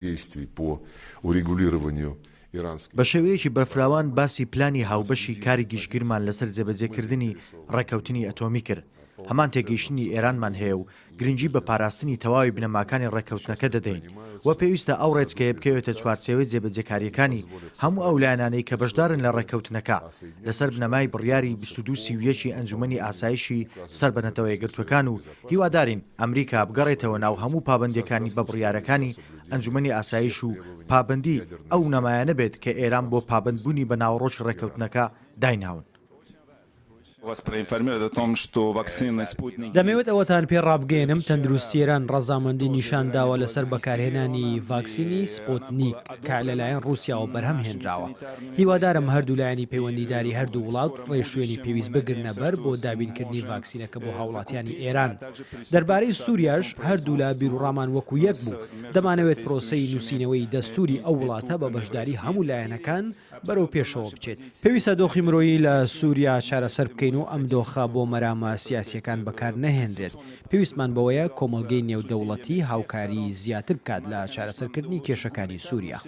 действий по урегулированию иранских. بە شێوەیەکی بەرفراوان باسی پلانی هاوبەشی کاری گشتگیرمان لەسەر جێبەجێکردنی ڕێککەوتنی ئەتۆمی کرد. هەمان تێگەیشتنی ئێرانمان هەیە و گرنگی بە پاراستنی تەواوی بنەماکانی ڕێککەوتنەکە دەدەین و پێویستە ئەو ڕێچکەیە بکەوێتە چوارچێوەی جێبەجێکارییەکانی هەموو ئەو لایەنانەی کە بەشدارن لە ڕێککەوتنەکە لەسەر بنەمای بڕیاری 2231 ی ئەنجومەنی ئاسایشی سەر بە نەتەوە یەکگرتووەکان و هیوادارین ئەمریکا بگەڕێتەوە ناو هەموو پابەندییەکانی بە بڕیارەکانی ئەنجومەنی ئاسایش و پابەندی ئەو بنەمایانە بێت کە ئێران بۆ پابەندبوونی بە ناوەڕۆکی ڕێککەوتنەکە دایناون. دەمەوێت ئەوەتان پێ ڕابگەیەنم تەندروستی ئێران ڕەزامەندی نیشان داوە لەسەر بەکارهێنانی ڤاکسینی سپوتنیک کە لەلایەن ڕووسیاوە بەرهەم هێنراوە. هیوادارم هەردوو لایەنی پەیوەندیداری هەردوو وڵات ڕێوشوێنی پێویست بگرنە بەر بۆ دابینکردنی ڤاکسینەکە بۆ هاوڵاتیانی ئێران. دەربارەی سووریاش هەردوولا بیروڕامان وەکو یەک بوو، دەمانەوێت پرۆسەی نووسینەوەی دەستووری ئەو وڵاتە بە بەشداری هەموو لایەنەکان بەرەو پێشەوە بچێت. پێویستە دۆخی مرۆیی لە سووریا چارەسەر بکەین و ئەم دۆخە بۆ مەرامە سیاسییەکان بەکار نەهێنرێت. پێویستمان بەوەیە کۆمەڵگەی نێودەوڵەتی هاوکاریی زیاتر بکات لە چارەسەرکردنی کێشەکانی سووریا.